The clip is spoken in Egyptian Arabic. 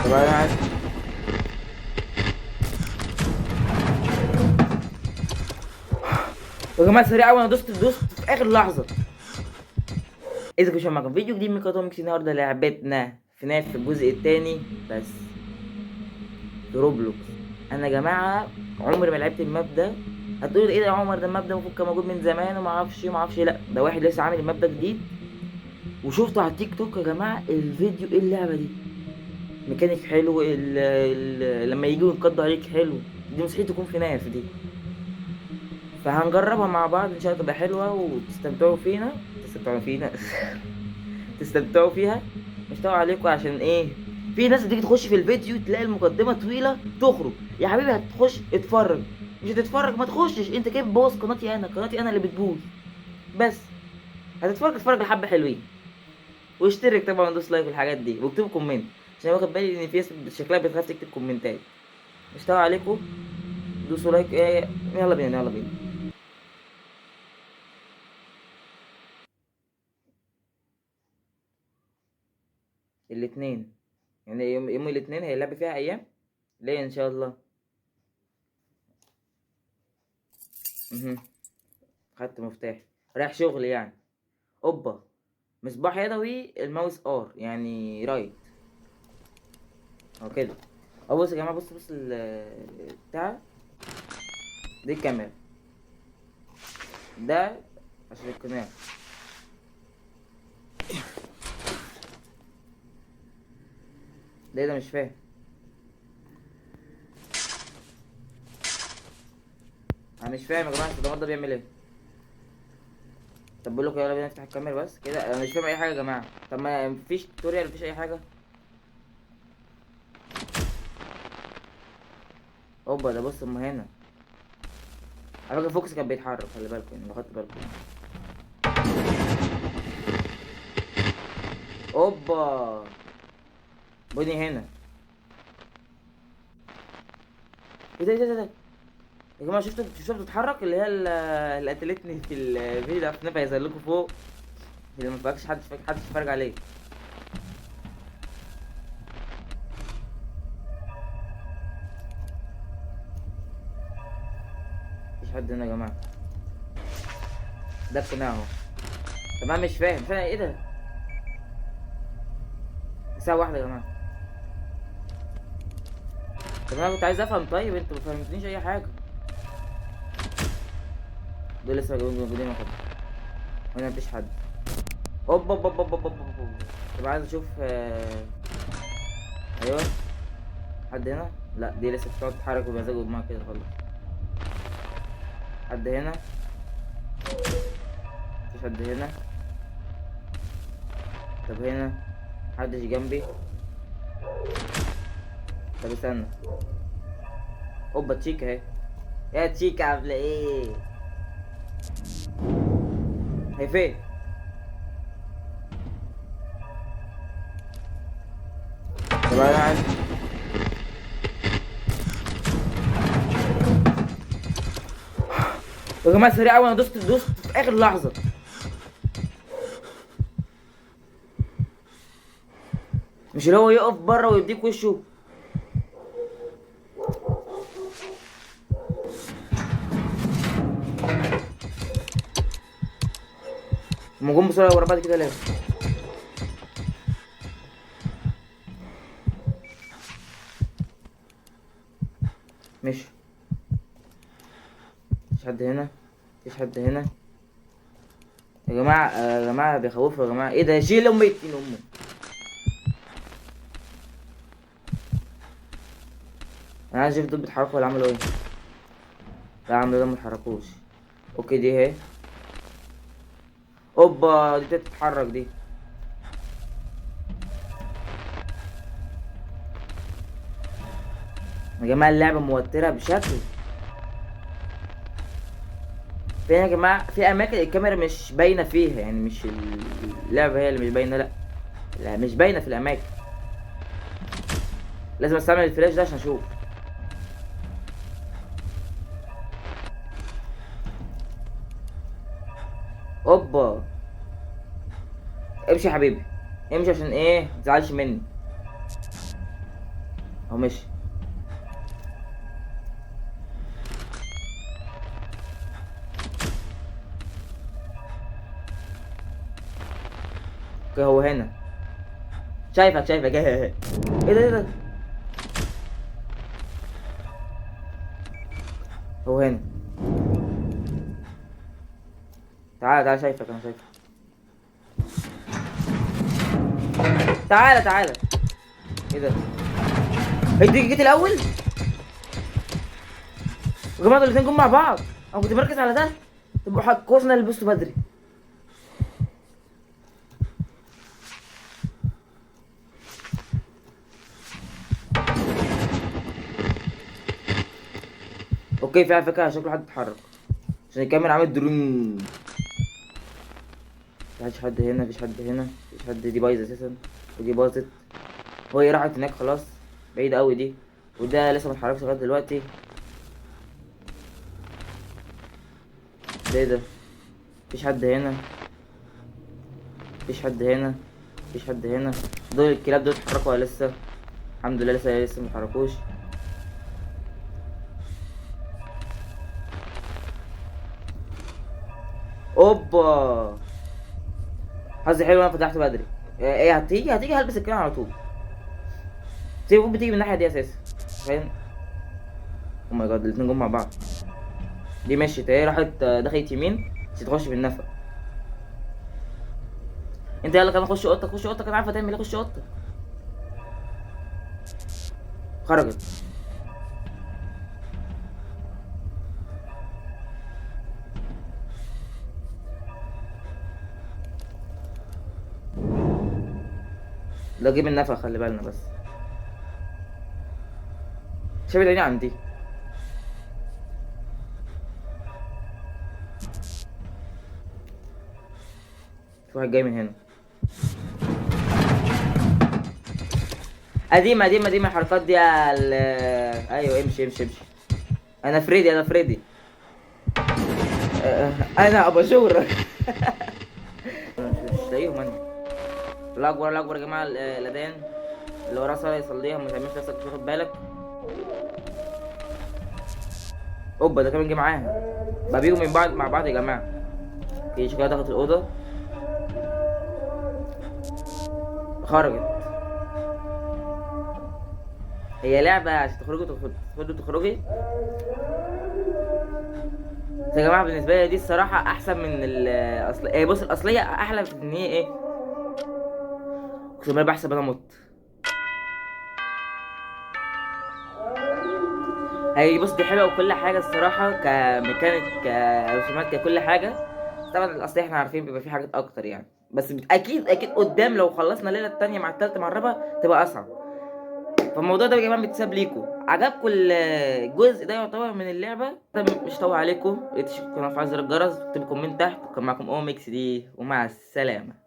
طب انا عايز. يا جماعة سريع قوي، انا دوست في اخر لحظة. ازيكم يا شباب، معاكم فيديو جديد من قناة ميكس. النهارده لعبتنا FNAF في الجزء الثاني بس في Roblox. انا يا جماعة عمري ما لعبت ال map ده. هتقولوا ايه ده يا عمر، ده ال map ده المفروض كان موجود من زمان وما اعرفش ما اعرفش. لا ده واحد لسه عامل ال map ده جديد، وشفته على التيك توك يا جماعة الفيديو. ايه اللعبة دي؟ ميكانيك حلو، ال ال لما يجوا ينقضوا عليك حلو. دي مستحيل تكون FNAF دي، فهنجربها مع بعض ان شاء الله تبقى حلوة وتستمتعوا فينا، تستمتعوا فينا تستمتعوا فيها. مش طبعا عليكم عشان ايه، في ناس بتيجي تخش في الفيديو تلاقي المقدمة طويلة تخرج. يا حبيبي هتخش اتفرج، مش هتتفرج ما تخشش، انت كده بتبوظ قناتي انا، قناتي انا اللي بتبوظ. بس هتتفرج اتفرج لحبه حلوين، واشترك طبعا ودوس like والحاجات دي، واكتبوا comment عشان واخد بالي ان في ناس شكلها بتخاف تكتب كومنتات. مش طبعا عليكم، دوسوا like. ايه يلا بينا يلا بينا. الاثنين يعني يوم الاثنين هيلعب فيها ايام ليه ان شاء الله. خدت مفتاح رايح شغل يعني. اوبا مصباح يدوي، الماوس R يعني right اهو كده. اهو بص يا جماعة، بص بص بتاع دي الكاميرا ده عشان القناع. ده ايه ده؟ مش فاهم. انا مش فاهم يا جماعة الصدمات ده بيعمل ايه. طب بقول لكم يلا بينا نفتح الكاميرا بس كده. انا مش فاهم اي حاجة يا جماعة. طب ما مفيش tutorial، مفيش اي حاجة. اوبا ده بص اما هنا على فكرة فوكس كان بيتحرك، خلي بالكم يعني لو خدتوا بالكم. اوبا بني هنا. ايه ده ايه ده ايه ده يا جماعة؟ شفتوا بتتحرك اللي هي اللي قتلتني في الفيديو ده. FNAF هيظهر لكم فوق اللي ما فيهاش حد، حد يتفرج عليه. مفيش حد هنا يا جماعة. ده القناع اهو. طب انا مش فاهم، فاهم ايه ده؟ الساعة 1 يا جماعة. طب انا كنت عايز افهم، طيب انتوا ما فهمتنيش اي حاجة. دول لسه موجودين يا حد. هنا مفيش حد. اوب اوب اوب اوب اوب اوب اوب. طب عايز اشوف. ايوه حد هنا؟ لا دي لسه بتقعد تتحرك وبمزاج ودماغها كده خلاص. حد هنا؟ مفيش حد هنا. طب هنا محدش جنبي. طب استنى. اوبا تشيكا اهي. يا تشيكا عاملة ايه؟ هي فين؟ طب انا عايز. يا جماعة سريع أوي، أنا دوست في آخر لحظة. مش اللي هو يقف بره ويديك وشه. هما جم بسرعة ورا بعض كده ليه؟ ماشي. مفيش حد هنا، مفيش حد هنا يا جماعة. يا جماعة بيخوفوا يا جماعة. ايه ده؟ شيل امي اتنين امه. انا عايز اشوف دول بيتحركوا ولا عملوا ايه. لا عملوا ده ما اتحركوش. okay دي اهي. اوبا دي بتتحرك دي. يا جماعة اللعبة موترة بشكل. فين يا جماعة؟ في أماكن الكاميرا مش باينة فيها، يعني مش اللعبة هي اللي مش باينة، لأ لا مش باينة في الأماكن. لازم أستعمل الفلاش ده عشان أشوف. أوبا امشي يا حبيبي، امشي عشان إيه؟ متزعلش مني. اهو ماشي. okay هو هنا. شايفك شايفك. ايه ده ايه ده؟ هو هنا. تعالى تعالى، شايفك انا شايفك. تعالى تعالى. ايه ده؟ هي دي جيت الاول؟ يا جماعة دول الاتنين جم مع بعض، انا كنت مركز على ده. طب كويس ان انا لبسته بدري. okay في على فكرة شكله حد اتحرك عشان الكاميرا عامل درون. مفيش حد هنا، مفيش حد هنا، مفيش حد. دي بايظة اساسا ودي باظت. هو هي راحت هناك خلاص، بعيدة قوي دي. وده لسه ما اتحركش لغاية دلوقتي. ده ايه ده؟ مفيش حد هنا، مفيش حد هنا، مفيش حد هنا. دول الكلاب دول اتحركوا ولا لسه؟ الحمد لله لسه ما اتحركوش. اوبا، حظي حلو انا فتحت بدري. ايه هتيجي؟ هتيجي هلبس الكلام على طول. سيبه بتيجي من الناحية دي اساسا، فاهم؟ oh my God الاتنين جم مع بعض. دي مشيت اهي، راحت دخلت يمين بس تخش بالنفق. انت يلا كمان خش اوضتك، خش اوضتك، انا عارفه تعمل ايه. خش اوضتك. خرجت. لا جيب النفق، خلي بالنا بس. شايف العين عندي. في واحد جاي من هنا. قديمة قديمة قديمة الحركات دي. ايوه امشي امشي امشي. انا فريدي، انا فريدي. انا اباجوره. مش لاقيهم انا. الله اكبر الله اكبر يا جماعة. الاذان اللي وراه صلاة يصليها، ما تعملش نفسك مش واخد بالك. اوبا ده كمان جه معاها. بقى بيجوا من بعض مع بعض يا جماعة. okay شكلها دخلت الاوضة، خرجت. هي لعبه عشان تخرجي تخرجي تخرجي. بس يا جماعة بالنسبة لي دي الصراحة احسن من الاصل. ايه بص الاصلية احلى في ان هي ايه، اقسم بالله بحسب انا مت. هي بص دي حلوة وكل حاجة الصراحة، كميكانيك كرسومات ككل حاجة. طبعا الاصلية احنا عارفين بيبقى فيه حاجات اكتر يعني، بس اكيد اكيد قدام لو خلصنا الليلة التانية مع التالتة مع الرابعة تبقى اصعب. فالموضوع ده يا جماعة بيتساب ليكم. عجبكم الجزء ده يعتبر من اللعبة ده، مش طول عليكم. اشتركوا في القناة وفعلوا زر الجرس، اكتبوا comment تحت. كان معاكم اومكس دي، ومع السلامة.